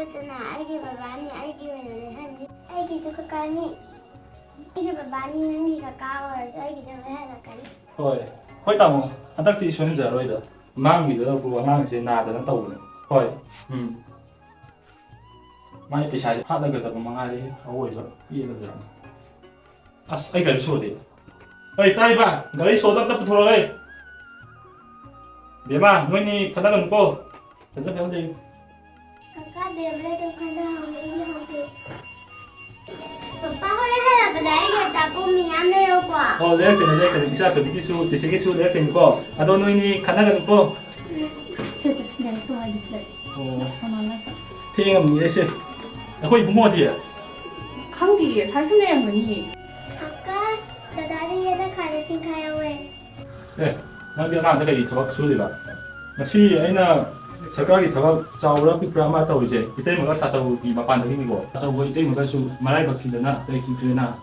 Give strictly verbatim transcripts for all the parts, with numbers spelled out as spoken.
ꯑꯗꯨꯅ ꯑꯩꯒꯤ ꯕꯕꯥꯅꯤ, ꯑꯩꯒꯤ ꯑꯣꯏꯅ ꯂꯩꯍꯟꯅꯤ꯫ ꯑꯩꯒꯤꯁꯨ ꯀꯀꯥꯅꯤ꯫ ꯑꯩꯒꯤ ꯕꯕꯥꯅꯤ, ꯅꯪꯒꯤ ꯀꯀꯥ ꯑꯣꯏꯔꯁꯨ ꯑꯩꯒꯤꯗ ꯂꯩꯍꯜꯂꯛꯀꯅꯤ꯫ ꯍꯣꯏ꯫ ꯍꯣꯏ, ꯇꯥꯃꯣ꯫ ꯍꯟꯗꯛꯇꯤ ꯁꯣꯏꯍꯟꯖꯔꯔꯣꯏꯗ꯫ ꯃꯃꯥꯡꯒꯤꯗꯨꯗꯕꯨ ꯑꯉꯥꯡꯁꯦ ꯅꯥꯗꯅ ꯇꯧꯕꯅꯦ꯫ ꯍꯣꯏ꯫ ꯎꯝ꯫ ꯃꯥꯏ ꯄꯩꯁꯥꯁꯦ ꯍꯥꯠꯅꯒꯗꯕ ꯃꯉꯥꯏꯔꯦ, ꯑꯋꯣꯏꯕ ꯄꯦꯜꯂꯕꯖꯥꯠꯅꯤ꯫ ꯑꯁ, ꯑꯩ ꯒꯥꯔꯤ ꯁꯣꯗꯦ꯫ ꯑꯩ ꯇꯥꯏꯕ, ꯒꯥꯔꯤ ꯁꯣꯗ ꯑꯝꯇ ꯄꯨꯊꯣꯔꯛꯑꯣ꯫ ꯕꯦꯝꯃ, ꯅꯣꯏꯅꯤ ꯈꯠꯅꯒꯅꯨꯀꯣ꯫ ꯐꯖ ꯐꯖ ꯂꯩꯌꯨ꯫ ꯀꯀꯥ, ꯕꯦꯝꯃ ꯑꯗꯨꯝ ꯈꯠꯅꯍꯧꯔꯤ, ꯑꯩ ꯍꯧꯗꯦ꯫ ꯄꯄꯥ, ꯍꯣꯔꯦꯟ ꯍꯜꯂꯛꯄꯗ ꯑꯩꯒꯤ ꯑꯆꯥꯄꯣꯠ ꯃꯌꯥꯝ ꯂꯩꯔꯛꯎꯀꯣ꯫ ꯑꯣ, ꯂꯩꯔꯛꯀꯅꯤ, ꯂꯩꯔꯛꯀꯅꯤ꯫ ꯏꯆꯥ ꯊꯣꯏꯕꯤꯒꯤꯁꯨ, ꯆꯦꯆꯦꯒꯤꯁꯨ ꯂꯩꯔꯛꯀꯅꯤꯀꯣ꯫ ꯑꯗꯣ ꯅꯣꯏꯅꯤ ꯈꯠꯅꯒꯅꯨꯀꯣ꯫ ꯁꯦ, ꯁꯦ, ꯂꯥꯏꯔꯤꯛ ꯇꯣ ꯍꯥꯏꯒꯦ, ꯂꯥꯏꯔꯤꯛ꯫ ꯑꯣ꯫ ꯃꯃꯥ ꯅꯠꯇ꯭ꯔꯣ? ꯊꯦꯡꯉꯝꯅꯤꯌꯦ ꯁꯦ꯫ ꯑꯩꯈꯣꯏ ꯏꯕꯨꯡꯉꯣꯗꯤ? ꯈꯪꯗꯤꯌꯦ, ꯁ꯭ꯋꯥꯏ ꯁꯨꯝ ꯂꯩꯔꯝꯒꯅꯤꯌꯦ꯫ ꯀꯀꯥ, ꯗꯗꯥꯗꯤ ꯌꯦꯅꯈꯥꯗ ꯁꯤꯡꯈꯥꯏꯍꯧꯋꯦ꯫ ꯑꯦ, ꯅꯪꯗꯤ ꯑꯉꯥꯡꯗ ꯀꯩ ꯊꯕꯛ ꯁꯨꯔꯤꯕ? ꯉꯁꯤ ꯑꯩꯅ ꯁꯔꯀꯥꯔꯒꯤ ꯊꯕꯛ ꯆꯥꯎꯕ꯭ꯔꯥ ꯄꯤꯛꯄ꯭ꯔꯥ ꯑꯃ ꯇꯧꯔꯤꯁꯦ, ꯏꯇꯩꯃꯒ ꯇꯥꯆꯧꯒꯤ ꯃꯄꯥꯟꯗꯒꯤꯅꯤꯀꯣ꯫ ꯇꯥꯆꯧꯒ ꯏꯇꯩꯃꯒꯁꯨ ꯃꯔꯥꯏꯕꯛ ꯊꯤꯗꯅ ꯂꯩꯈꯤꯗ꯭ꯔꯦꯅ꯫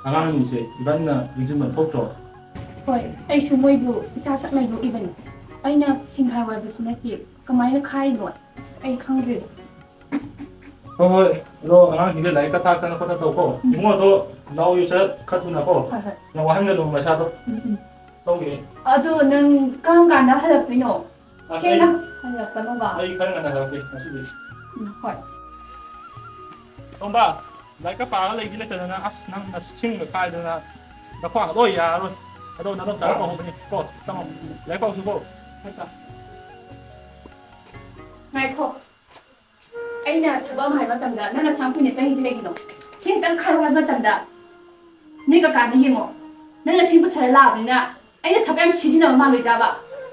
ꯑꯉꯥꯡꯁꯤꯡꯁꯦ ꯏꯕꯥꯅꯤꯅ ꯅꯤꯡꯁꯤꯡꯕ ꯊꯣꯛꯇ꯭ꯔꯣ? ꯍꯣꯏ, ꯑꯩꯁꯨ ꯃꯣꯏꯕꯨ ꯏꯆꯥ ꯁꯛꯅ ꯌꯣꯛꯏꯕꯅꯤ꯫ ꯑꯩꯅ ꯁꯤꯡꯈꯥꯏ ꯋꯥꯏꯕꯁꯨ ꯅꯠꯇꯦ꯫ ꯀꯃꯥꯏꯅ ꯈꯥꯏꯔꯤꯅꯣ? ꯑꯁ, ꯑꯩ ꯈꯪꯗ꯭ꯔꯦꯗ꯫ ꯍꯣꯏ, ꯍꯣꯏ꯫ ꯑꯗꯣ ꯑꯉꯥꯡꯁꯤꯡꯗꯣ ꯂꯥꯏꯔꯤꯛ ꯀ ꯇꯥꯛꯇꯅ ꯈꯣꯠꯇꯅ ꯇꯧꯀꯣ꯫ ꯎꯝ꯫ ꯏꯕꯨꯡꯉꯣꯗꯣ ꯂꯥꯎ ꯌꯨ ꯆꯠ ꯈꯔ ꯊꯨꯅꯀꯣ꯫ ꯍꯣꯏ, ꯍꯣꯏ꯫ ꯌꯥꯝ ꯋꯥꯍꯟꯒꯅꯨ ꯃꯁꯥꯗꯣ꯫ ꯎꯝ, ꯎꯝ꯫ ꯇꯧꯒꯦ꯫ ꯑꯗꯣ ꯅꯪ ꯀꯔꯝ ꯀꯥꯟꯗ ꯍꯜꯂꯛꯇꯣꯏꯅꯣ? ꯑꯁ, ꯊꯦꯡꯅ ꯑꯩ, ꯍꯜꯂꯛꯀꯅꯣꯕ꯫ ꯑꯩ ꯈꯔ ꯉꯟꯅ ꯍꯜꯂꯛꯀꯦ ꯉꯁꯤꯗꯤ꯫ ꯎꯝ, ꯍꯣꯏ꯫ ꯇꯣꯝꯕ, ꯂꯥꯏꯔꯤꯛꯀ ꯄꯥꯔꯒ ꯂꯩꯗꯤ ꯂꯩꯇꯗꯅ, ꯑꯁ, ꯅꯪ ꯅꯁꯤꯡꯒ ꯀꯥꯏꯗꯅ, ꯅꯈ꯭ꯋꯥꯡꯒ ꯂꯣꯏ ꯌꯥꯔꯔꯣꯏ꯫ ꯑꯗꯣ ꯅꯗꯣꯝꯆꯥꯒ ꯄꯥꯎꯍꯧꯕꯅꯤ ꯀꯣ, ꯆꯪꯉꯣ꯫ ꯂꯥꯏꯔꯤꯛ ꯄꯥꯎꯁꯤꯀꯣ꯫ ꯉꯥꯏꯈꯣ꯫ ꯑꯩꯅ ꯊꯕꯛ ꯑꯃ ꯍꯥꯏꯕ ꯃꯇꯝꯗ ꯅꯪꯅ ꯑꯁꯨꯛ ꯌꯥꯝ ꯀꯨꯏꯅ ꯆꯪꯉꯤꯁꯦ ꯀꯩꯒꯤꯅꯣ? ꯁꯤ ꯑꯝꯇꯪ ꯈꯥꯏꯌꯣ ꯍꯥꯏꯕ ꯃꯇꯝꯗ ꯅꯣꯏ ꯀꯀꯥꯅ ꯌꯦꯡꯉꯣ, ꯅꯪꯅ ꯁꯤ ꯄꯨꯁꯜꯂ ꯂꯥꯛꯑꯕꯅꯤꯅ ꯑꯩꯅ ꯊꯕꯛ ꯌꯥꯝ ꯁꯤꯖꯤꯟꯅꯕ ꯃꯥꯜꯂꯣꯏꯗ꯭ꯔꯕ?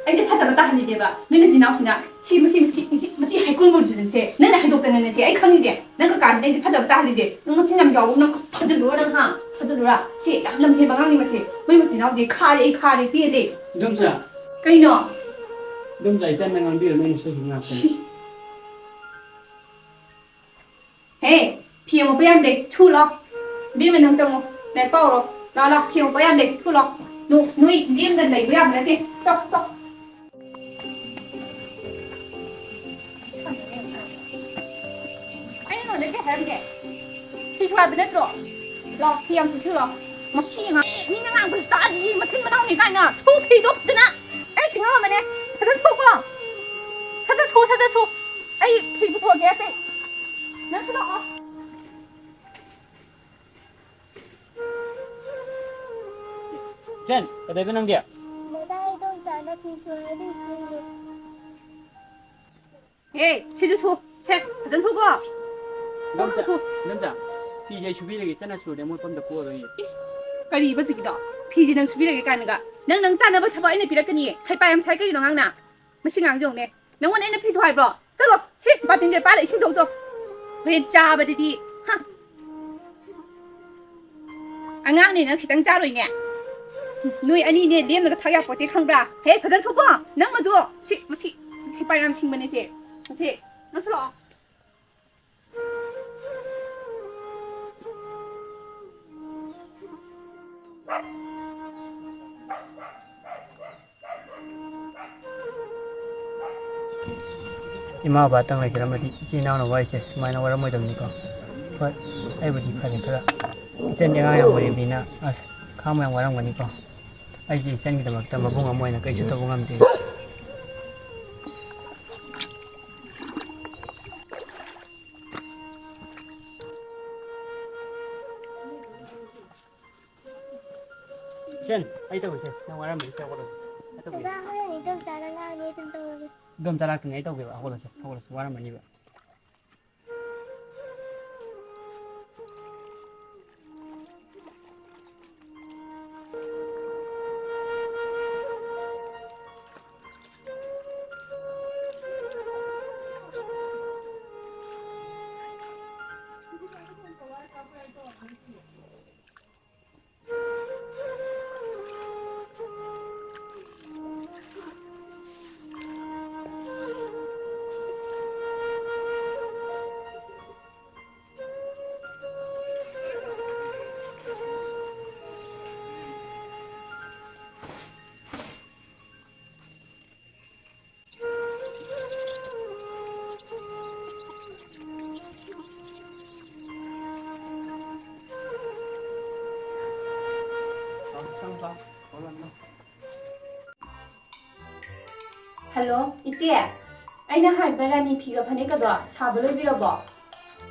ꯑꯩꯁꯦ ꯐꯠꯇꯕ ꯇꯥꯍꯜꯂꯤꯅꯦꯕ ꯅꯣꯏ ꯅꯆꯤꯟ ꯅꯅꯥꯎꯁꯤꯅ꯫ ꯁꯤ, ꯃꯁꯤ, ꯃꯁꯤ, ꯃꯁꯤ, ꯃꯁꯤ ꯍꯩꯀ꯭ꯔꯨ ꯃꯨꯔꯨꯁꯤꯅꯁꯦ ꯅꯪꯅ ꯍꯩꯗꯣꯛꯇꯅꯅꯦꯁꯦ ꯑꯩ ꯈꯪꯉꯤꯁꯦ꯫ ꯅꯪ ꯀꯀꯥꯁꯤꯅ ꯑꯩꯁꯦ ꯐꯠꯇꯕ ꯇꯥꯍꯜꯂꯤꯁꯦ꯫ ꯅꯪ ꯃꯆꯤꯟ ꯌꯥꯝ ꯌꯥꯎꯕ, ꯅꯪ ꯊꯥꯖꯤꯜꯂꯨꯔ ꯅꯪ, ꯍꯥ? ꯊꯥꯖꯤꯜꯂꯨꯔ? ꯁꯤ ꯌꯥꯝ ꯂꯝꯍꯦꯟꯕ ꯑꯉꯥꯡꯅꯤ ꯃꯁꯤ꯫ ꯃꯣꯏ ꯃꯆꯤꯟ ꯃꯅꯥꯎꯗꯤ ꯈꯥꯔꯦ, ꯑꯩ ꯈꯥꯔꯦ, ꯄꯦꯜꯂꯦ꯫ ꯏꯗꯣꯝꯆꯥ꯫ ꯀꯩꯅꯣ? ꯏꯗꯣꯝꯆꯥ, ꯏꯆꯟꯅ ꯉꯥꯡꯕꯤꯔꯨꯅꯨ, ꯑꯩꯅ ꯁꯣꯏꯈꯤꯕ ꯉꯥꯛꯇꯅꯤ꯫ ꯁꯤ꯫ ꯍꯦ, ꯐꯤ ꯑꯃꯣꯠꯄ ꯌꯥꯝ ꯂꯩ, ꯁꯨ ꯂꯥꯎ꯫ ꯏꯕꯦꯝꯃ, ꯅꯪ ꯆꯪꯉꯣ, ꯂꯥꯏꯔꯤꯛ ꯄꯥꯎꯔꯣ꯫ ꯂꯥꯎ, ꯂꯥꯎ, ꯐꯤ ꯑꯃꯣꯠꯄ ꯌꯥꯝ ꯂꯩ, ꯁꯨ ꯂꯥꯎ꯫ ꯅꯣ-, ꯅꯣꯏ ꯂꯦꯡꯗꯅ ꯂꯩꯕ ꯌꯥꯕ ꯅꯠꯇꯦ꯫ ꯆꯣ, ꯆꯣ꯫ ꯍꯥꯏꯔꯝꯒꯦ꯫ ꯐꯤꯁꯨ ꯍꯥꯏꯕ ꯅꯠꯇ꯭ꯔꯣ? ꯂꯥꯎ, ꯐꯤ ꯌꯥꯝ ꯇꯨꯁꯤꯜꯂꯣ꯫ ꯃꯁꯤ ꯑꯉꯥꯡ, ꯃꯤꯅ ꯉꯥꯡꯕꯁꯨ ꯇꯥꯗ꯭ꯔꯤ, ꯃꯆꯤꯟ ꯃꯅꯥꯎꯅꯤ ꯀꯥꯏꯅ꯫ ꯁꯨ ꯐꯤꯗꯣ ꯐꯖꯅ꯫ ꯑꯩ ꯊꯤꯡꯉꯝꯃꯕꯅꯦ꯫ ꯐꯖꯅ ꯁꯨꯀꯣ꯫ ꯁꯠ ꯁꯠ ꯁꯨ, ꯁꯠ ꯁꯠ ꯁꯨ꯫ ꯑꯩ ꯐꯤ ꯄꯨꯊꯣꯛꯑꯒꯦ ꯑꯇꯩ꯫ ꯅꯪꯁꯨ ꯂꯥꯛꯑꯣ꯫ ꯏꯆꯟ, ꯀꯩꯗꯧꯔꯤꯕ ꯅꯪꯗꯤ? ꯗꯗꯥ, ꯑꯩ ꯏꯗꯣꯝꯆꯥꯅ ꯐꯤ ꯁꯨ ꯍꯥꯏꯔꯗꯤ ꯁꯨꯔꯦ꯫ ꯑꯦ, ꯁꯤꯁꯨ ꯁꯨ꯫ ꯁꯦ, ꯐꯖꯅ ꯁꯨꯀꯣ꯫ ꯏꯗꯣꯝꯆꯥ, ꯁꯨ꯫ ꯏꯗꯣꯝꯆꯥ, ꯐꯤꯁꯦ ꯑꯩ ꯁꯨꯕꯤꯔꯒꯦ, ꯏꯆꯟꯅ ꯁꯨꯔꯗꯤ ꯑꯃꯣꯠꯄ ꯑꯝꯗ ꯄꯣꯛꯑꯔꯣꯏꯌꯦ꯫ ꯏꯁ, ꯀꯔꯤꯕ ꯍꯧꯖꯤꯛꯀꯤꯗꯣ? ꯐꯤꯗꯤ ꯅꯪ ꯁꯨꯕꯤꯔꯒꯦ ꯀꯥꯏꯅꯒ꯫ ꯅꯪ, ꯅꯪ ꯆꯥꯅꯕ ꯊꯕꯛ ꯑꯩꯅ ꯄꯤꯔꯛꯀꯅꯤꯌꯦ꯫ ꯍꯩꯄꯥ ꯌꯥꯝ ꯁꯥꯏ ꯀꯩꯒꯤꯅꯣ ꯑꯉꯥꯡꯅ? ꯃꯁꯤ ꯉꯥꯡꯁꯦ ꯌꯦꯡꯉꯨꯅꯦ꯫ ꯅꯪꯉꯣꯟꯗ ꯑꯩꯅ ꯐꯤ ꯁꯨ ꯍꯥꯏꯕ꯭ꯔꯣ? ꯆꯠꯂꯣ, ꯁꯤ ꯕꯥꯇꯤꯟꯗ ꯄꯥꯏꯔ ꯏꯁꯤꯡ ꯊꯧꯖꯣ꯫ ꯍꯣꯔꯦꯟ ꯆꯥꯕꯗꯗꯤ, ꯍꯥ? ꯑꯉꯥꯡꯅꯤꯅ ꯈꯤꯇꯪ ꯆꯥꯔꯣꯏꯅꯦ꯫ ꯅꯣꯏ ꯑꯅꯤꯅꯦ ꯂꯦꯝꯅꯒ ꯊꯥꯛ ꯌꯥꯄꯣꯠꯇꯦ ꯈꯪꯕ꯭ꯔꯥ? ꯍꯦ, ꯐꯖꯅ ꯁꯨꯀꯣ꯫ ꯅꯪ ꯃꯗꯨ, ꯁꯤ, ꯃꯁꯤ ꯍꯩꯄꯥ ꯌꯥꯝ ꯁꯤꯡꯕꯅꯦ ꯁꯦ꯫ ꯃꯁꯤ, ꯅꯪꯁꯨ ꯂꯥꯛꯑꯣ꯫ ꯏꯃꯥ ꯕꯕꯥꯇꯪ ꯂꯩꯖꯔꯝꯃꯗꯤ ꯏꯆꯤꯜ ꯏꯅꯥꯎꯅ ꯋꯥꯔꯤꯁꯦ ꯁꯨꯃꯥꯏꯅ ꯋꯥꯔꯝꯃꯣꯏꯗꯕꯅꯤꯀꯣ꯫ ꯍꯣꯏ, ꯑꯩꯕꯨꯗꯤ ꯐꯔꯦ ꯈꯔ꯫ ꯏꯆꯟꯗꯤ ꯑꯉꯥꯡ ꯌꯥꯝ ꯑꯣꯏꯔꯤꯕꯅꯤꯅ ꯑꯁ ꯈꯥꯡꯕ ꯌꯥꯝ ꯋꯥꯔꯝꯒꯅꯤꯀꯣ꯫ ꯑꯩꯁꯦ ꯏꯆꯟꯒꯤꯗꯃꯛꯇ ꯃꯕꯨꯡ ꯑꯃ ꯑꯣꯏꯅ ꯀꯔꯤꯁꯨ ꯇꯧꯕ ꯉꯝꯗꯦ꯫ ꯏꯆꯟ, ꯑꯩ ꯇꯧꯒꯦ, ꯏꯆꯟ꯫ ꯅꯪ ꯋꯥꯔꯝꯃꯅꯤ, ꯏꯆꯟ, ꯍꯧꯒꯠꯂꯣ꯫ ꯑꯩ ꯇꯧꯒꯦ꯫ ꯗꯗꯥ, ꯍꯣꯔꯦꯟ ꯏꯗꯣꯝꯆꯥꯅ ꯉꯥꯡꯉꯦ, ꯑꯗꯨꯝ ꯇꯧꯔꯒꯦ꯫ ꯏꯗꯣꯝꯆꯥ ꯂꯥꯛꯇ꯭ꯔꯤꯉꯩ ꯑꯩ ꯇꯧꯒꯦꯕ꯫ ꯍꯧꯒꯠꯂꯁꯦ, ꯍꯧꯒꯠꯂꯁꯦ, ꯋꯥꯔꯝꯃꯅꯤꯕ꯫ ꯍꯜꯂꯣ, ꯏꯆꯦ꯫ ꯑꯩꯅ ꯍꯥꯏꯕ ꯔꯥꯅꯤ ꯐꯤꯒ ꯐꯅꯦꯛꯀꯗꯣ ꯁꯥꯕ ꯂꯣꯏꯕꯤꯔꯕꯣ?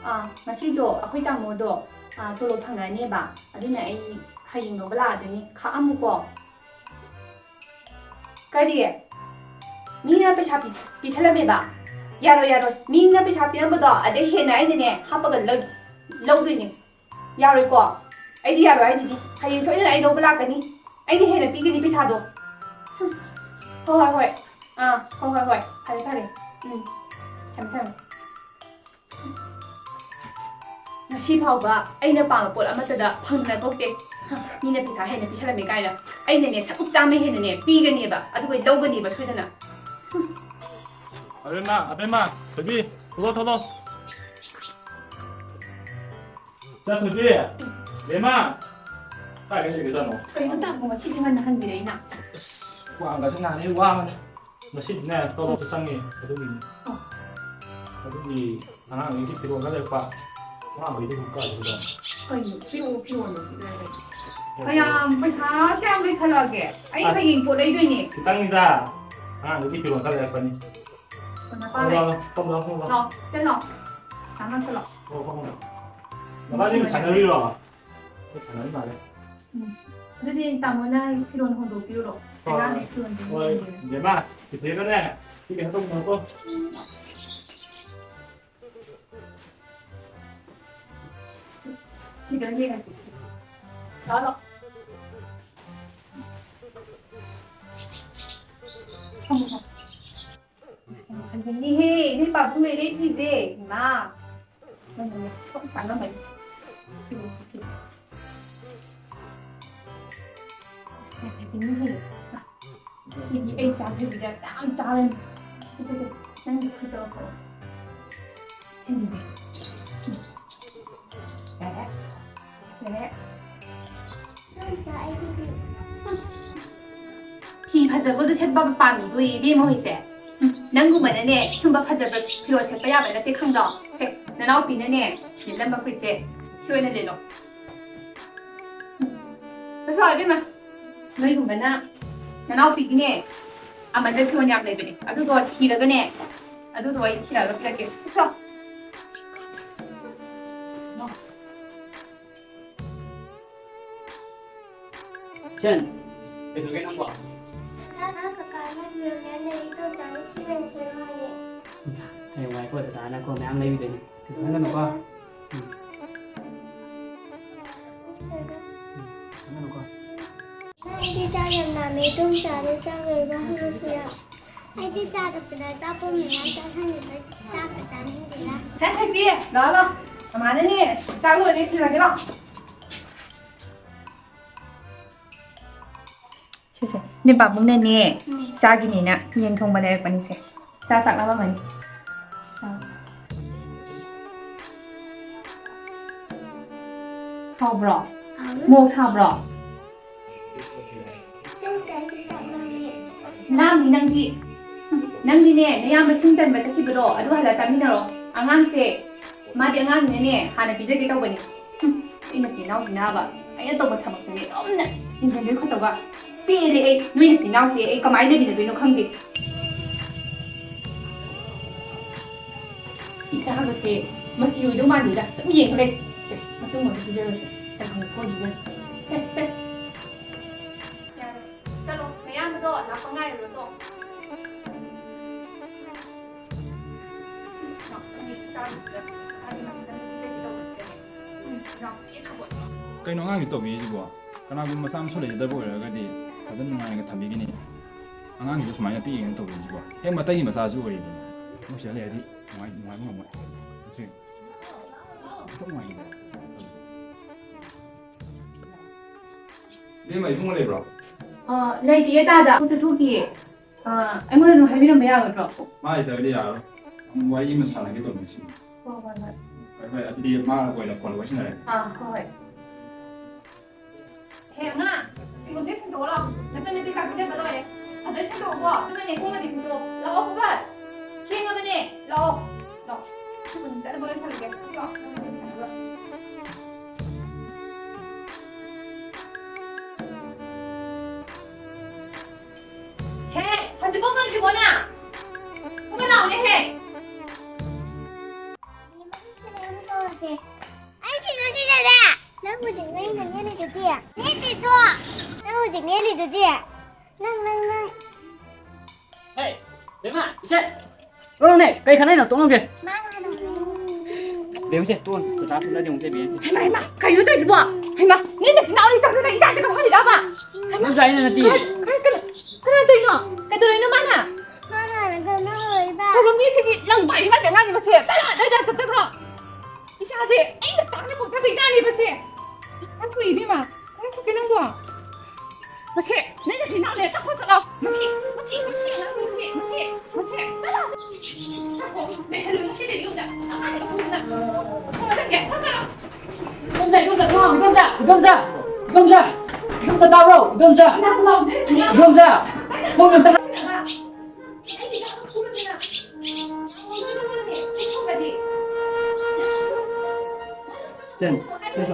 ꯑꯥ, ꯉꯁꯤꯗꯣ ꯑꯩꯈꯣꯏ ꯇꯥꯃꯣꯗꯣ, ꯑꯥ, ꯇꯣꯂꯣꯞ ꯐꯪꯉꯛꯑꯅꯦꯕ꯫ ꯑꯗꯨꯅ ꯑꯩ ꯍꯌꯦꯡ ꯂꯧꯕ ꯂꯥꯛꯑꯗꯣꯏꯅꯤ꯫ ꯈꯥꯛꯑꯝꯃꯨꯀꯣ꯫ ꯀꯔꯤ? ꯃꯤꯅ ꯄꯩꯁꯥ ꯄꯤ-, ꯄꯤꯁꯜꯂꯝꯃꯦꯕ? ꯌꯥꯔꯣꯏ, ꯌꯥꯔꯣꯏ꯫ ꯃꯤꯅ ꯄꯩꯁꯥ ꯄꯤꯔꯝꯕꯗꯣ ꯑꯗꯩ ꯍꯦꯟꯅ ꯑꯩꯅꯅꯦ ꯍꯥꯞꯄꯒ ꯂꯧ-, ꯂꯧꯗꯣꯏꯅꯦ꯫ ꯌꯥꯔꯣꯏꯀꯣ? ꯑꯩꯗꯤ ꯌꯥꯔꯣꯏ ꯍꯥꯏꯁꯤꯗꯤ꯫ ꯍꯌꯦꯡ ꯁꯣꯏꯗꯅ ꯑꯩ ꯂꯧꯕ ꯂꯥꯛꯀꯅꯤ꯫ ꯑꯩꯅ ꯍꯦꯟꯅ ꯄꯤꯒꯅꯤ ꯄꯩꯁꯥꯗꯣ꯫ ꯍꯝ꯫ ꯍꯣꯏ, ꯍꯣꯏ, ꯍꯣꯏ꯫ ꯑꯥ, ꯍꯣꯏ, ꯍꯣꯏ, ꯍꯣꯏ꯫ ꯐꯔꯦ, ꯐꯔꯦ꯫ ꯎꯝ꯫ ꯊꯝꯃꯦ, ꯊꯝꯃꯦ꯫ ꯉꯁꯤ ꯐꯥꯎꯕ ꯑꯩꯅ ꯄꯥꯝꯕ ꯄꯣꯠ ꯑꯃꯠꯇꯗ ꯐꯪꯗꯅ ꯊꯣꯛꯇꯦ꯫ ꯃꯤꯅ ꯄꯩꯁꯥ ꯍꯦꯟꯅ ꯄꯤꯁꯜꯂꯝꯃꯦ ꯀꯥꯏꯅ꯫ ꯑꯩꯅꯅꯦ ꯁꯔꯨꯛ ꯆꯥꯝꯃ ꯍꯦꯟꯅꯅꯦ ꯄꯤꯒꯅꯦꯕ, ꯑꯗꯨꯒ ꯂꯧꯒꯅꯦꯕ ꯁꯣꯏꯗꯅ꯫ ꯑꯕꯦꯝꯃ, ꯑꯕꯦꯝꯃ, ꯊꯣꯏꯕꯤ, ꯊꯣꯛꯂꯛꯑꯣ, ꯊꯣꯛꯂꯛꯑꯣ꯫ ꯏꯆꯥ ꯊꯣꯏꯕꯤ, ꯕꯦꯝꯃ, ꯀꯥꯏꯗ ꯂꯩꯒ꯭ꯔꯖꯥꯠꯅꯣ? ꯀꯩꯅꯣ ꯇꯥꯃꯣ, ꯉꯁꯤꯗꯤ ꯉꯟꯅ ꯍꯟꯕꯤꯔꯛꯏꯅ? ꯑꯁ, ꯈ꯭ꯋꯥꯡꯒꯁꯦ ꯅꯥꯔꯦ, ꯋꯥꯕꯅ꯫ ꯉꯁꯤꯗꯤꯅꯦ, ꯇꯣꯂꯣꯞꯁꯨ ꯆꯪꯉꯤ, ꯑꯗꯨꯒꯤꯅꯤ꯫ ꯑꯣ꯫ ꯑꯗꯨꯒꯤ ꯑꯉꯥꯡꯈꯩꯒꯤ ꯐꯤꯔꯣꯜ ꯈꯔ ꯂꯩꯔꯛꯄ, ꯑꯉꯥꯡꯈꯩꯗꯤ ꯑꯗꯨꯝ ꯀꯥꯏꯗ ꯂꯩ? ꯀꯩꯅꯣ? ꯄꯤꯔꯛꯑꯣ, ꯐꯤꯔꯣꯜꯗꯣ ꯄꯤꯔꯛꯑꯣ꯫ ꯀꯌꯥꯝ, ꯄꯩꯁꯥ ꯀꯌꯥꯝ ꯂꯩꯁꯜꯂꯛꯑꯒꯦ? ꯑꯩ ꯑꯁ, ꯍꯌꯦꯡ ꯄꯣꯠ ꯂꯩꯗꯣꯏꯅꯦ꯫ ꯈꯤꯇꯪꯅꯤꯗ꯫ ꯑꯉꯥꯡꯈꯩꯒꯤ ꯐꯤꯔꯣꯜ ꯈꯔ ꯂꯩꯔꯛꯄꯅꯤ꯫ ꯀꯣꯟꯅ ꯄꯥꯝꯃꯦ꯫ ꯐꯝꯃꯣ, ꯐꯝꯃꯣ, ꯐꯝꯃꯣ꯫ ꯂꯥꯛꯑꯣ, ꯆꯠꯂꯣ꯫ ꯆꯥ ꯃꯥꯡꯁꯜꯂꯣ꯫ ꯐꯝꯃꯣ, ꯐꯝꯃꯣ꯫ ꯅꯕꯥꯅꯤ ꯑꯗꯨꯝ ꯁꯥꯟꯅꯔꯤꯔꯣ? ꯁꯥꯟꯅꯔꯤ ꯃꯥꯜꯂꯦ꯫ ꯎꯝ꯫ ꯑꯗꯨꯗꯤ ꯇꯥꯃꯣꯅ ꯐꯤꯔꯣꯜ ꯍꯣꯡꯗꯣꯛꯄꯤꯔꯨꯔꯣ꯫ ꯍꯣꯏ, ꯑꯉꯥꯡꯅ ꯐꯤꯔꯣꯜ ꯍꯣꯏ꯫ ꯍꯣꯡꯗꯣꯛꯄꯤꯔꯨꯔꯣ꯫ ꯕꯦꯝꯃ, ꯆꯤꯆꯦꯒꯅꯦ, ꯁꯤ ꯀꯩꯅꯣ ꯇꯧꯕꯤꯔꯣꯀꯣ꯫ ꯁꯤꯗ ꯌꯦꯡꯉꯁꯤ꯫ ꯂꯥꯛꯑꯣ, ꯂꯥꯛꯑꯣ꯫ ꯐꯝꯃꯣ, ꯐꯝꯃꯣ꯫ ꯐꯖꯅꯤꯍꯦ, ꯅꯣꯏ ꯄꯥꯕꯨꯡ ꯂꯩꯔꯦ ꯐꯤꯁꯦ꯫ ꯏꯃꯥ꯫ ꯐꯖꯅꯤ, ꯊꯣꯛ ꯆꯥꯔꯝꯃꯅꯤ꯫ ꯐꯤꯁꯦ, ꯐꯤꯁꯦ꯫ ꯌꯥꯝ ꯐꯖꯅꯤꯍꯦ꯫ ꯁꯤꯗꯤ ꯑꯩ ꯆꯥꯊꯣꯏꯕꯤꯗ ꯌꯥꯝ ꯆꯥꯔꯅꯤ꯫ ꯁꯤ, ꯁꯤ, ꯁꯤ, ꯅꯪꯒꯤ ꯈꯨꯠꯇ ꯂꯧꯊꯣꯛꯑꯣ꯫ ꯁꯤꯅꯤꯅꯦ꯫ ꯌꯥꯔꯦ꯫ ꯐꯖꯔꯦ꯫ ꯐꯤ ꯐꯖꯕꯗꯣ ꯁꯦꯠꯄ ꯄꯥꯝꯃꯤꯗꯣ ꯏꯕꯦꯝꯃ ꯍꯣꯏꯁꯦ꯫ ꯅꯪꯒꯨꯝꯕꯅꯅꯦ ꯁꯨꯝꯕ ꯐꯖꯕ ꯐꯤꯔꯣꯜ ꯁꯦꯠꯄ ꯌꯥꯕ ꯅꯠꯇꯦ ꯈꯪꯗ꯭ꯔꯣ? ꯁꯦ, ꯅꯅꯥꯎꯄꯤꯅꯅꯦ ꯂꯤꯠꯂꯝꯕ ꯐꯨꯔꯤꯠꯁꯦ ꯁꯤ ꯑꯣꯏꯅ ꯂꯤꯠꯂꯣ꯫ ꯆꯠꯊꯣꯛꯑꯣ ꯏꯕꯦꯝꯃ꯫ ꯅꯣꯏꯒꯨꯝꯕꯅ ꯅꯅꯥꯎꯄꯤꯒꯤꯅꯦ ꯑꯃꯗ ꯐꯤꯔꯣꯜ ꯌꯥꯝ ꯂꯩꯕꯅꯦ꯫ ꯑꯗꯨꯗꯣ ꯊꯤꯔꯒꯅꯦ, ꯑꯗꯨꯗꯣ ꯑꯩ ꯊꯤꯔꯒ ꯄꯤꯔꯛꯀꯦ꯫ ꯎꯊꯣ꯫ ꯏꯆꯟ, ꯀꯩꯗꯧꯔꯒꯦ ꯅꯪꯕꯣ? ꯀꯀꯥ, ꯀꯀꯥꯅ ꯐꯤꯔꯣꯜ ꯌꯥꯝ ꯂꯩ, ꯏꯗꯣꯝꯆꯥꯒꯤ ꯁꯤ ꯑꯣꯏꯅ ꯁꯦꯠꯂꯣ ꯍꯥꯏꯌꯦ꯫ ꯍꯌꯦꯡꯋꯥꯏꯀꯣ ꯗꯗꯥꯅꯀꯣ ꯃꯌꯥꯝ ꯂꯩꯕꯤꯗꯣꯏꯅꯦ꯫ ꯈꯪꯒꯅꯨꯀꯣ꯫ ꯎꯝ꯫ ꯎꯝ꯫ ꯈꯪꯒꯅꯨꯀꯣ꯫ ꯑꯩꯗꯤ ꯆꯥꯛ ꯌꯥꯝ ꯂꯥꯝꯃꯦ, ꯏꯗꯣꯝꯆꯥꯗ ꯆꯥꯛ ꯂꯩꯕ ꯍꯪꯉꯨꯁꯤꯔ? ꯑꯩꯗꯤ ꯆꯥꯗꯕꯗ ꯑꯆꯥꯄꯣꯠ ꯃꯌꯥꯝ ꯆꯥꯁꯤꯟꯈꯤꯕ ꯆꯥꯛꯀ ꯆꯥꯅꯤꯡꯗꯦꯗ꯫ ꯏꯆꯥ ꯊꯣꯏꯕꯤ, ꯂꯥꯛꯑꯣ ꯂꯥꯛꯑꯣ꯫ ꯃꯃꯥꯅꯅꯦ ꯆꯥꯛ ꯂꯣꯏꯔꯦ, ꯊꯤꯜꯂꯒꯦ ꯂꯥꯛꯑꯣ꯫ ꯁꯤꯁꯦ, ꯅꯣꯏ ꯄꯥꯕꯨꯡꯅꯅꯦ, ꯎꯝ꯫ ꯆꯥꯒꯤꯅꯦꯅ ꯌꯦꯟ ꯊꯣꯡꯕ ꯂꯩꯔꯛꯄꯅꯤꯁꯦ꯫ ꯆꯥ ꯆꯥꯛ ꯂꯥꯝꯃꯝꯃꯅꯤ꯫ ꯆꯥꯎ, ꯆꯥꯎ꯫ ꯍꯥꯎꯕ꯭ꯔꯣ? ꯍꯥꯎꯋꯤ꯫ ꯃꯣꯔꯣꯛ ꯁꯥꯕ꯭ꯔꯣ? ꯇꯨꯝꯗ꯭ꯔꯗꯤ ꯆꯥꯛ ꯂꯥꯝꯃꯦ꯫ ꯂꯥꯝꯅꯤ ꯅꯪꯗꯤ꯫ ꯅꯪꯗꯤꯅꯦ, ꯅꯌꯥꯝꯕ ꯁꯤꯡ ꯆꯟꯕ ꯆꯠꯈꯤꯕꯗꯣ, ꯑꯗꯨ ꯍꯜꯂ ꯆꯥꯃꯤꯟꯅꯔꯣ꯫ ꯑꯉꯥꯡꯁꯦ ꯃꯥꯗꯤ ꯑꯉꯥꯡꯅꯤꯅꯅꯦ, ꯍꯥꯟꯅ ꯄꯤꯖꯒꯦ ꯇꯧꯕꯅꯤ꯫ ꯍꯨꯝ, ꯑꯩ ꯅꯆꯤꯟ ꯏꯅꯥꯎꯁꯤꯅꯕ, ꯑꯩꯅ ꯇꯧꯕ ꯊꯕꯛꯇꯅꯦ ꯑꯗꯨꯝꯅ ꯏꯟꯖꯟꯗꯣꯏ ꯈꯣꯠꯇꯧꯒ꯫ ꯄꯦꯜꯂꯦ ꯑꯩ, ꯅꯣꯏ ꯅꯆꯤꯟ ꯏꯅꯥꯎꯁꯦ ꯑꯩ ꯀꯃꯥꯏꯅ ꯂꯩꯃꯤꯟꯅꯗꯣꯏꯅꯣ ꯈꯪꯗꯦ꯫ ꯏꯆꯥꯒꯁꯦ ꯃꯆꯤ ꯑꯣꯏꯗꯧ ꯃꯥꯟꯗꯦꯗ, ꯁꯨꯝ ꯌꯦꯡꯉ ꯂꯩ꯫ ꯁꯦ, ꯃꯇꯨꯡ ꯑꯃꯨꯛ ꯄꯤꯖꯔꯁꯦ꯫ ꯆꯥ ꯍꯪꯉꯛꯄ ꯑꯣꯏꯗꯣꯏꯅꯦ꯫ ꯁꯦ, ꯁꯦ꯫ ꯌꯥꯔꯦ꯫ ꯆꯠꯂꯣ, ꯅꯌꯥꯝꯕꯗꯣ ꯂꯥꯛꯄ ꯉꯥꯏꯔꯨꯔꯣ ꯇꯣ꯫ ꯀꯩꯅꯣ ꯑꯉꯥꯡꯁꯤ ꯇꯧꯕꯤꯔꯤꯁꯤꯕꯣ? ꯀꯅꯥꯒꯨꯝꯕ ꯃꯆꯥ ꯃꯁꯨ ꯂꯩꯖꯗꯕ ꯑꯣꯏꯔꯒꯗꯤ ꯐꯖꯅ ꯅꯨꯡꯉꯥꯏꯅ ꯊꯝꯕꯤꯒꯅꯤ꯫ ꯑꯉꯥꯡꯁꯤꯕꯨ ꯁꯨꯃꯥꯏꯅ ꯄꯤꯛꯏꯉꯩꯅ ꯇꯧꯕꯤꯔꯤꯁꯤꯕꯣ? ꯍꯦꯛ ꯃꯇꯩꯒꯤ ꯃꯆꯥꯁꯨ ꯑꯣꯏꯔꯤꯕꯅꯤ꯫ ꯃꯣꯏ ꯁꯤꯗ ꯂꯩꯔꯗꯤ ꯅꯨꯡꯉꯥꯏ-, ꯅꯨꯡꯉꯥꯏꯕ ꯉꯝꯃꯣꯏ꯫ ꯃꯁꯤ ꯑꯣꯟꯊꯣꯛ ꯅꯨꯡꯉꯥꯏꯈꯤꯗꯦ꯫ ꯏꯕꯦꯝꯃ, ꯏꯕꯨꯡꯉꯣ ꯂꯩꯕ꯭ꯔꯣ? ꯑ, ꯂꯩꯇꯤꯌꯦ ꯇꯥꯗ꯫ ꯆꯠꯊꯣꯛꯈꯤꯌꯦ꯫ ꯑ, ꯑꯩꯉꯣꯟꯗ ꯑꯗꯨꯝ ꯍꯥꯏꯕꯤꯔꯝꯕ ꯌꯥꯒꯗ꯭ꯔꯣ? ꯃꯥ ꯂꯩꯇ꯭ꯔꯒꯗꯤ ꯌꯥꯔꯔꯣꯏ꯫ ꯑꯃꯨꯛ ꯋꯥꯔꯤ ꯑꯃ ꯁꯥꯟꯅꯒꯦ ꯇꯧꯕꯅꯤ ꯁꯤ꯫ ꯍꯣꯏ, ꯍꯣꯏ, ꯍꯣꯏ꯫ ꯐꯔꯦ, ꯐꯔꯦ꯫ ꯑꯗꯨꯗꯤ ꯃꯥ ꯑꯣꯏꯅ ꯐꯣꯟꯗ ꯋꯥꯔꯤ ꯁꯥꯟꯅꯔꯦ꯫ ꯑꯥ, ꯍꯣꯏ, ꯍꯣꯏ꯫ ꯍꯦ, ꯑꯉꯥꯡ, ꯁꯤꯒꯨꯝꯕ ꯁꯦꯡꯗꯣꯛꯑꯣ ꯂꯥꯛꯑꯣ꯫ ꯅꯆꯟꯅꯨꯄꯤ ꯆꯥꯛ ꯄꯤꯖꯕ ꯂꯣꯏꯔꯦ꯫ ꯐꯖꯅ ꯁꯦꯡꯗꯣꯛꯑꯣꯀꯣ꯫ ꯑꯗꯨꯒꯅꯦ, ꯀꯣꯟꯒꯗꯤ ꯐꯦꯡꯗꯣꯛꯑꯣ꯫ ꯂꯥꯛꯑꯣ, ꯐꯕꯠ꯫ ꯊꯦꯡꯉꯕꯅꯦ꯫ ꯂꯥꯛꯑꯣ꯫ ꯂꯥꯛꯑꯣ꯫ ꯁꯤꯒꯨꯝꯕ ꯆꯠꯅꯕ ꯂꯣꯏꯁꯜꯂꯒꯦ꯫ ꯂꯥꯛꯑꯣ, ꯅꯪ ꯂꯣꯏꯁꯜꯂꯒ꯫ ꯀꯣꯅꯥ! ꯀꯣꯅꯥ ꯂꯥꯎꯅꯦꯍꯦ! ꯑꯩ ꯁꯤꯗ ꯁꯤꯗꯅꯦ! ꯅꯪ ꯍꯧꯖꯤꯛ ꯅꯪ ꯅꯪ ꯌꯦꯜꯂꯤꯗꯨꯗꯤ? ꯅꯦꯠꯇꯦ ꯆꯣ! ꯅꯪ ꯍꯧꯖꯤꯛ ꯌꯦꯜꯂꯤꯗꯨꯗꯤ? ꯅꯪ, ꯅꯪ, ꯅꯪ! ꯍꯦ, ꯕꯦꯝꯃ, ꯏꯆꯦ! ꯂꯧꯔꯣꯅꯦ, ꯀꯩ ꯈꯟꯅꯩꯅꯣ? ꯇꯣꯛꯅꯧꯁꯦ꯫ ꯃꯥꯅ ꯍꯥꯟꯅ ꯍꯥꯏꯔꯛꯑꯣ꯫ ꯕꯦꯝꯃ, ꯏꯆꯦ, ꯇꯣꯛꯑꯣ꯫ ꯄꯩꯁꯥ ꯊꯣꯛꯂꯛꯑꯗꯤ ꯑꯃꯨꯛ ꯆꯠꯄ ꯌꯥꯏ꯫ ꯍꯩꯃꯥ, ꯍꯩꯃꯥ, ꯀꯩꯅꯣ ꯇꯧꯔꯤꯁꯤꯕꯣ? ꯍꯩꯃꯥ, ꯅꯣꯏ ꯅꯆꯤꯟ ꯅꯅꯥꯎ ꯑꯅꯤ ꯆꯪꯗꯅ ꯏꯆꯥꯁꯦ ꯀꯧꯍꯜꯂꯤꯔꯕ? ꯍꯩꯃꯥ, ꯅꯪꯁꯨ ꯑꯩꯅ ꯅꯠꯇꯤꯌꯦ꯫ ꯀꯅꯥ, ꯀꯅꯥ, ꯀꯅꯥ, ꯀꯅꯥ ꯇꯧꯔꯤꯅꯣ? ꯀꯩꯗꯧꯔꯤꯅꯣ ꯃꯥꯅ? ꯃꯥꯅ ꯍꯥꯟꯅ ꯀꯩꯅꯣ ꯍꯧꯔꯛꯏꯕ꯫ ꯇꯧꯔꯝꯅꯤ ꯁꯤꯗꯤ, ꯂꯪ ꯄꯥꯏ ꯏꯃꯥ ꯕꯦꯝꯃ ꯃꯁꯦ꯫ ꯆꯠꯂꯣ, ꯅꯣꯏꯗ ꯆꯠꯆꯈ꯭ꯔꯣ꯫ ꯏꯆꯥꯁꯦ ꯑꯩꯅ ꯇꯥꯛꯅ ꯄꯣꯛꯆꯕ ꯏꯆꯥꯅꯦꯕꯁꯦ꯫ ꯈꯔ ꯁꯣꯛꯏ ꯏꯕꯦꯝꯃ, ꯈꯔ ꯁꯣꯛꯀꯦ ꯅꯪꯕꯣ꯫ ꯃꯁꯦ, ꯅꯪ ꯅꯆꯤꯟ ꯅꯅꯥꯎꯅꯦ, ꯆꯠꯈ꯭ꯔꯣ ꯆꯠꯂꯣ꯫ ꯃꯁꯤ, ꯃꯁꯤ, ꯃꯁꯤ ꯑꯉꯥꯡꯁꯦ, ꯃꯁꯤ, ꯃꯁꯤ, ꯃꯁꯤ, ꯆꯠꯂꯣ꯫ ꯆꯠꯈ꯭ꯔꯣ, ꯂꯩꯍꯜꯂꯨ ꯉꯁꯤꯗꯤ ꯌꯨꯝꯗ꯫ ꯑꯉꯥꯡ ꯑꯁꯨꯝꯅ꯫ ꯊꯣꯡ ꯆꯪꯒꯦ, ꯊꯣꯡ ꯆꯠꯂꯣ꯫ ꯏꯗꯣꯝꯆꯥ, ꯏꯗꯣꯝꯆꯥ, ꯊꯣꯡ ꯍꯥꯡꯉꯣ, ꯏꯗꯣꯝꯆꯥ, ꯏꯗꯣꯝꯆꯥ, ꯏꯗꯣꯝꯆꯥ, ꯏꯗꯣꯝꯆꯥ ꯇꯥꯕ꯭ꯔꯣ? ꯏꯗꯣꯝꯆꯥ, ꯏꯗꯣꯝꯆꯥ, ꯊꯣꯡ ꯑꯝꯇ ꯆꯦꯟ, ꯆꯦꯟ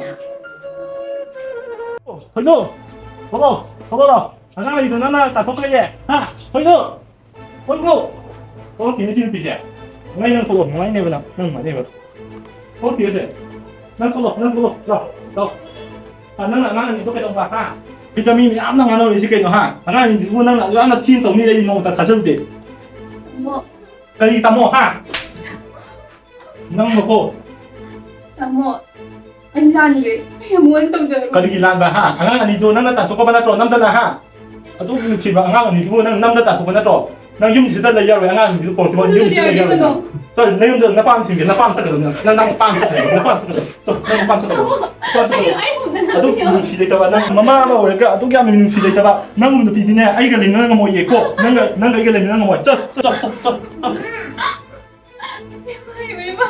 ꯊꯣꯛꯑꯣ꯫ ꯊꯣꯏꯅꯨ! ꯊꯣꯛꯂꯛꯑꯣ! ꯊꯣꯛꯂꯛꯑꯣ! ꯑꯉꯥꯡ ꯑꯅꯤꯗꯣ ꯅꯪꯅ ꯇꯥꯟꯊꯣꯛꯈ꯭ꯔꯦꯅꯦ! ꯍꯥ? ꯊꯣꯏꯅꯨ! ꯊꯣꯏꯅꯨ! ꯊꯣꯛꯂꯛꯇꯦꯅꯦ ꯁꯤ ꯅꯨꯄꯤꯁꯦ꯫ ꯅꯨꯡꯉꯥꯏ ꯅꯪ ꯊꯣꯛꯂꯛꯑꯣ꯫ ꯅꯨꯡꯉꯥꯏꯅꯦꯕ ꯅꯪ꯫ ꯅꯪ ꯅꯨꯡꯉꯥꯏꯅꯦꯕ꯫ ꯊꯣꯛꯂꯛꯇꯦ ꯁꯦ꯫ ꯅꯪ ꯊꯣꯛꯂꯛꯑꯣ꯫ ꯅꯪ ꯊꯣꯛꯂꯛꯑꯣ꯫ ꯂꯥꯛꯑꯣ꯫ ꯂꯥꯛꯑꯣ꯫ ꯑ, ꯅꯪꯅ ꯑꯉꯥꯡ ꯑꯅꯤꯗꯣ ꯀꯩꯗꯧꯕ? ꯍꯥ? ꯚꯤꯇꯥꯃꯤꯟ ꯃꯌꯥꯝꯅ ꯉꯥꯡꯅꯔꯤꯁꯤ ꯀꯩꯅꯣ? ꯍꯥ? ꯑꯉꯥꯡ ꯑꯅꯤꯗꯨꯕꯨ ꯅꯪꯅ ꯑꯗꯨꯛ ꯌꯥꯝꯅ ꯊꯤꯅ ꯇꯧꯅꯤꯗ ꯑꯩꯗꯤ ꯅꯣꯡꯃꯇ ꯊꯥꯖꯔꯨꯗꯦ꯫ ꯇꯥꯃꯣ꯫ ꯀꯔꯤ ꯇꯥꯃꯣ? ꯍꯥ? ꯅꯪ ꯃꯀꯣ꯫ ꯇꯥꯃꯣ, ꯑꯩ ꯂꯥꯟꯈ꯭ꯔꯦ꯫ ꯑꯩ ꯑꯃꯨꯛ ꯍꯟꯅ ꯇꯧꯖꯔꯣꯏ꯫ ꯀꯔꯤꯒꯤ ꯂꯥꯟꯕ, ꯍꯥ? ꯑꯉꯥꯡ ꯑꯅꯤꯗꯣ ꯅꯪꯅ ꯇꯥꯟꯊꯣꯛꯈ꯭ꯔꯕ ꯅꯠꯇ꯭ꯔꯣ, ꯅꯝꯗꯅ, ꯍꯥ? ꯑꯗꯨꯛ ꯅꯨꯡꯁꯤꯕ ꯑꯉꯥꯡ ꯑꯅꯤꯗꯨꯕꯨ ꯅꯪ ꯅꯝꯗ ꯇꯥꯟꯊꯣꯛꯄ ꯅꯠꯇ꯭ꯔꯣ? ꯅꯪ ꯌꯨꯝꯁꯤꯗ ꯂꯩ ꯌꯥꯔꯣꯏ, ꯑꯉꯥꯡ ꯑꯅꯤꯗꯨ ꯄꯨꯔꯛꯇ꯭ꯔꯤꯐꯥꯎ ꯑꯗꯨꯗꯤ ꯌꯨꯝꯁꯤꯗ ꯂꯩ ꯌꯥꯔꯣꯏ ꯌꯥꯗꯦ ꯅꯪ꯫ ꯀꯩꯅꯣ꯫ ꯆꯠꯂꯣ, ꯅꯌꯨꯝꯗ ꯅꯄꯥꯝ ꯊꯤꯟꯒꯦ, ꯅꯄꯥꯝ ꯆꯠꯀꯗꯕꯅꯤ ꯅꯪ, ꯅꯪ ꯅꯄꯥꯝ ꯆꯠꯀꯗꯕꯅꯤ, ꯅꯄꯥꯝ ꯆꯠꯀꯗꯕꯅꯤ꯫ ꯆꯠꯂꯣ, ꯅꯪ ꯅꯄꯥꯝ ꯆꯠꯀꯗꯕꯅꯤ꯫ ꯅꯄꯥꯝ ꯆꯠꯀꯗꯕꯅꯤ꯫ ꯑꯩ, ꯑꯩ ꯑꯃꯨꯛ ꯍꯟꯅ ꯑꯗꯨꯛ ꯇꯧꯕꯤꯌꯣ꯫ ꯅꯨꯡꯁꯤ ꯂꯩꯇꯕ, ꯅꯪ ꯃꯃꯥ ꯑꯃ ꯑꯣꯏꯔꯒ ꯑꯗꯨꯛ ꯌꯥꯝꯅ ꯅꯨꯡꯁꯤ ꯂꯩꯇꯕ, ꯅꯪꯒꯨꯝꯕ ꯅꯨꯄꯤꯗꯤꯅꯦ ꯑꯩꯒ ꯂꯩꯃꯤꯟꯅ ꯉꯝꯃꯣꯏꯌꯦꯀꯣ꯫ ꯅꯪꯒ, ꯅꯪꯒ ꯑꯩꯒ ꯂꯩꯃꯤꯟꯅ ꯉꯝꯃꯣꯏ꯫ ꯆꯠ, ꯆꯠ, ꯆꯠ, ꯆꯠ, ꯆꯠ꯫ ꯏꯃꯥ, ꯏꯃꯥ,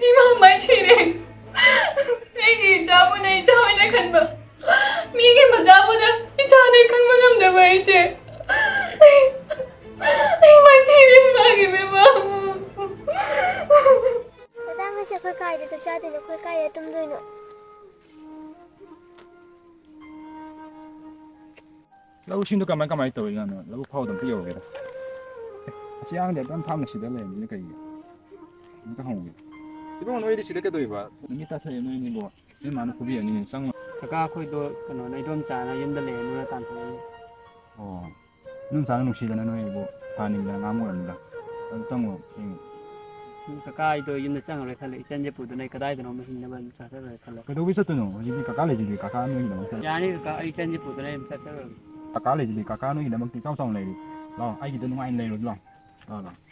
ꯏꯃꯥ, ꯃꯥꯏꯊꯤꯔꯦ꯫ ꯑꯩꯒꯤ ꯏꯆꯥꯕꯨ ꯅꯪ ꯏꯆꯥ ꯑꯣꯏꯅ ꯈꯟꯕ, ꯃꯤꯒꯤ ꯃꯆꯥꯕꯨ ꯅꯪ ꯏꯆꯥꯅꯦ ꯈꯪꯕ ꯉꯝꯗꯕ ꯑꯩꯁꯦ꯫ ꯑꯩ, ꯑꯩ ꯃꯥꯏꯊꯤꯔꯦ ꯏꯃꯥꯒꯤ ꯏꯕꯦꯝꯃ꯫ ꯗꯗꯥ, ꯉꯁꯤ ꯑꯩꯈꯣꯏ ꯀꯥꯏꯗ ꯆꯥꯛ ꯆꯥꯗꯣꯏꯅꯣ? ꯑꯩꯈꯣꯏ ꯀꯥꯏꯗ ꯇꯨꯝꯗꯣꯏꯅꯣ? ꯂꯧꯁꯤꯡꯗꯣ ꯀꯃꯥꯏ ꯀꯃꯥꯏ ꯇꯧꯔꯤꯖꯥꯠꯅꯣ? ꯂꯧꯕꯨꯛ ꯐꯥꯎꯗ ꯑꯝꯇ ꯌꯧꯒꯦꯗ꯫ ꯑꯦ, ꯑꯁꯤ ꯑꯉꯥꯡꯗꯤ ꯑꯗꯨꯝ ꯐꯥꯝꯅ ꯁꯤꯗ ꯂꯩꯔꯝꯃꯤꯁꯤꯅ ꯀꯩꯒꯤ? ꯑꯝꯇ ꯍꯪꯉꯨꯒꯦ꯫ ꯏꯕꯨꯡꯉꯣ, ꯅꯣꯏꯗꯤ ꯁꯤꯗ ꯀꯩꯗꯧꯔꯤꯕ? ꯅꯨꯃꯤꯠ ꯇꯥꯁꯜꯂꯛꯑꯦ ꯅꯣꯏꯅꯤꯕꯣ꯫ ꯅꯣꯏ ꯃꯥꯅ ꯐꯨꯕꯤꯔꯅꯤ, ꯆꯪꯉꯣ꯫ ꯀꯀꯥ, ꯑꯩꯈꯣꯏꯗꯣ ꯀꯩꯅꯣꯅ, ꯏꯗꯣꯝꯆꯥꯅ ꯌꯨꯝꯗ ꯂꯩꯔꯅꯨꯅ ꯇꯥꯟꯊꯣꯛꯑꯦ꯫ ꯑꯣ, ꯏꯗꯣꯝꯆꯥꯅ ꯅꯨꯡꯁꯤꯗꯅ ꯅꯣꯏꯕꯨ ꯐꯍꯟꯅꯤꯡꯗꯅ ꯉꯥꯡꯕ ꯑꯣꯏꯔꯝꯅꯤꯗ꯫ ꯑꯗꯨ ꯆꯪꯉꯣ, ꯊꯦꯡꯉꯦ꯫ ꯀꯀꯥ, ꯑꯩꯗꯣ ꯌꯨꯝꯗ ꯆꯪꯉꯔꯣꯏ ꯈꯜꯂꯦ꯫ ꯏꯆꯟꯁꯦ ꯄꯨꯗꯨꯅ ꯑꯩ ꯀꯗꯥꯏꯗꯅꯣ ꯑꯃ ꯍꯤꯡꯅꯕ ꯑꯗꯨꯝ ꯆꯠꯆꯔꯣꯏ ꯈꯜꯂꯦ꯫ ꯀꯩꯗꯧꯕꯩ ꯆꯠꯇꯣꯏꯅꯣ? ꯍꯧꯖꯤꯛꯇꯤ ꯀꯀꯥ ꯂꯩꯁꯤꯗꯤ, ꯀꯀꯥ ꯅꯣꯏꯒꯤꯗꯃꯛꯇ꯫ ꯌꯥꯅꯤ ꯀꯀꯥ, ꯑꯩ ꯏꯆꯟꯁꯦ ꯄꯨꯗꯨꯅ ꯑꯩ ꯑꯗꯨꯝ ꯆꯠꯆꯔꯒꯦ꯫ ꯀꯀꯥ ꯂꯩꯁꯤꯗꯤ, ꯀꯀꯥ ꯅꯣꯏꯒꯤꯗꯃꯛꯇ ꯏꯆꯥꯎ ꯆꯥꯎꯅ ꯂꯩꯔꯤ꯫ ꯂꯥꯛꯑꯣ, ꯑꯩꯒꯤꯗ ꯅꯨꯡꯉꯥꯏꯅ ꯂꯩꯔꯨꯁꯤ ꯂꯥꯛꯑꯣ꯫ ꯂꯥꯛꯑꯣ, ꯂꯥꯛꯑꯣ꯫